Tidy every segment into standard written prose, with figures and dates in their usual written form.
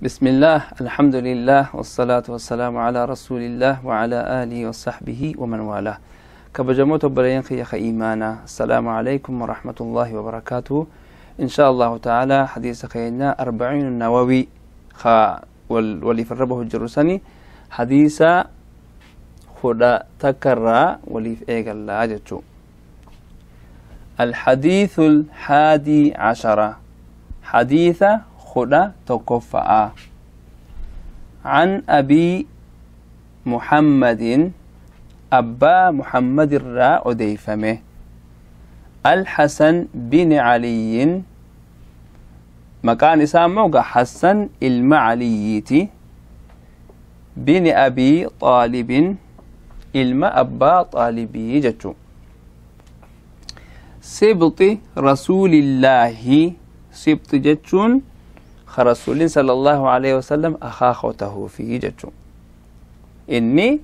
بسم الله، الحمد لله، والصلاة والسلام على رسول الله وعلى آله وصحبه ومن والاه. Kabajamoota obboleeyyan kiyya ka iimaanaa، السلام عليكم ورحمة الله وبركاته. إن شاء الله تعالى حديث keenya أربعين النووي ka waliif irra bahu jiru sani hadiisa 11rraa waliif eegallaa jechuu. الحديث الحادي عشر، حديث 11ffaa. عن أبي محمد، أبا محمد irraa odeeyfame، الحسن بن علي، maqaan isaa immoo حسن ilma عليiti، بن أبي طالب، ilma abbaa xaalibii jechuu، سبط رسول الله. سبط jechuun rasuulin صلى الله عليه وسلم akaakoo fi jechuu. Inni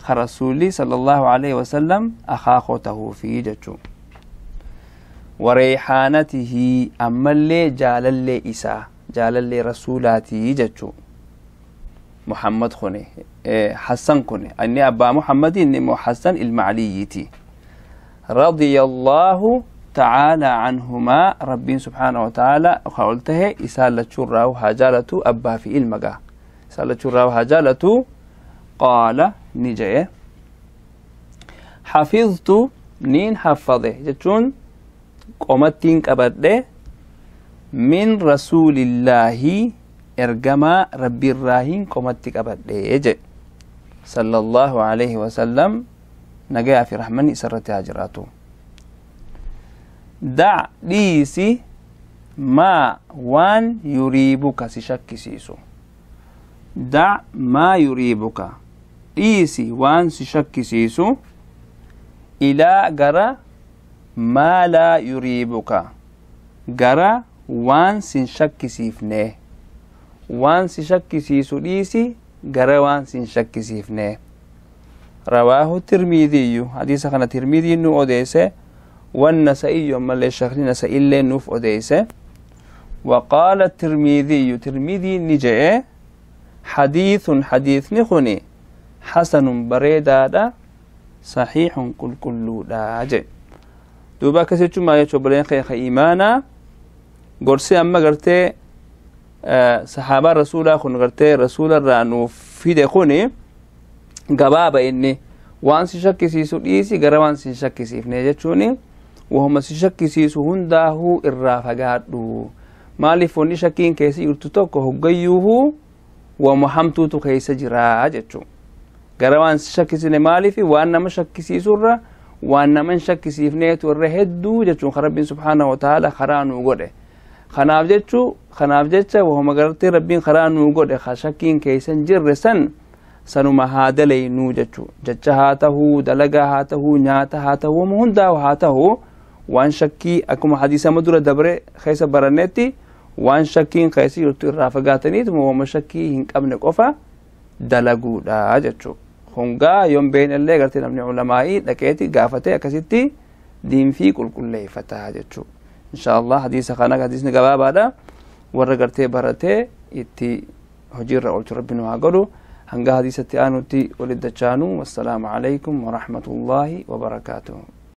rasuulli صلى الله عليه وسلم akaakoo fi jechuu. وريحانته، ammallee jaalallee isaa، jaalallee rasuulaatii jechuu. Muhammad kuni، Hassan kuni, inni abbaa Muhammadi, inni immoo Hassan ilma Aliyyiti. رضي الله تعالى عنهما، rabbiin سبحانه وتعالى ol tahe isaan lachuurraa haa jaalatu. Abbaa fi ilma gaa isaan lachuurraa haa jaalatu. قال، ni je'e: حفظت، niin haffade jechuun qomattiin qabadhe، من رسول الله، ergamaa rabbiirraahin qomatti qabadhe jedhe، صلى الله عليه وسلم، nagayaa fi rahmanni isarratti haa jiraatu. دع، dhiisi، ما، waan، يريبك، si shakkisiisu. دع ما يريبك، dhiisi waan si shakkisiisu، إلى، gara، ما لا يريبك، gara waan sin shakkisiifne. Waan si shakkisiisu dhiisi, gara waan sin shakkisiifne. رواه الترمذي، hadiisa kana Tirmidii nu odeesse، والنسائي، ammallee sheekni Nasa'iillee nuuf odeesse. وقال الترمذي، ترمذي ni je'e: حديث، حديثni kuni، حسن، bareedaadha، صحيح، qulqulluudha je. Duuba akkas jechuun maal jechuu, obboleen kee iimaanaa? Gorsi amma gartee sahaabaa rasuulaa kun gartee rasuularraa nuuf fide kuni gabaaba. Inni waan si shakkisiisu dhiisi, gara waan si shakkisiifne jechuuni wahuma si shakkisiisu hundaahuu irraa fagaadhu. Maaliif? Wanni shakkiin keessa jirtu tokko hoggayyuuhu wama hamtuutu keessa jiraa jechuu. Gara waan si shakkisine, maaliif? Waan nama shakkisiisurra waan nama hin shakkisiifneetu irra hedduu jechuun kan rabbiin سبحانه وتعالى karaa nuu godhe. Kanaaf jechuu, kanaaf jecha wahuma gartee rabbiin karaa nuu godhe ka shakkiin keessa hin jirre san sanuma haa dalaynuu jechuu. Jecha haa tahuu, dalagaa haa tahuu, nyaata haa tahuu, wama hundaa haa tahuu, waan shakkii akkuma hadiisama dura dabre keessa barannetti waan shakkiin keessa jirtu irraa fagaataniituma wama shakkii hin qabne qofa dalaguudha jechuu. Hungaa yoon beeknellee gartee namni ulamaa'ii dhaqeeti gaafatee akkasitti diinfii qulqulleeffataa jechuu. Insha Allah hadiisa kana, hadiisni gabaabaadha, warra gartee baratee itti hojiirra oolchu rabbi nu haa godhu. Hanga hadiisatti aanutti walitti dachaanu، والسلام عليكم ورحمة الله وبركاته.